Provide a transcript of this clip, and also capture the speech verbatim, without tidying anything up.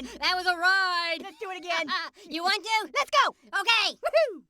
That was a ride. Let's do it again. You want to? Let's go. Okay. Woohoo!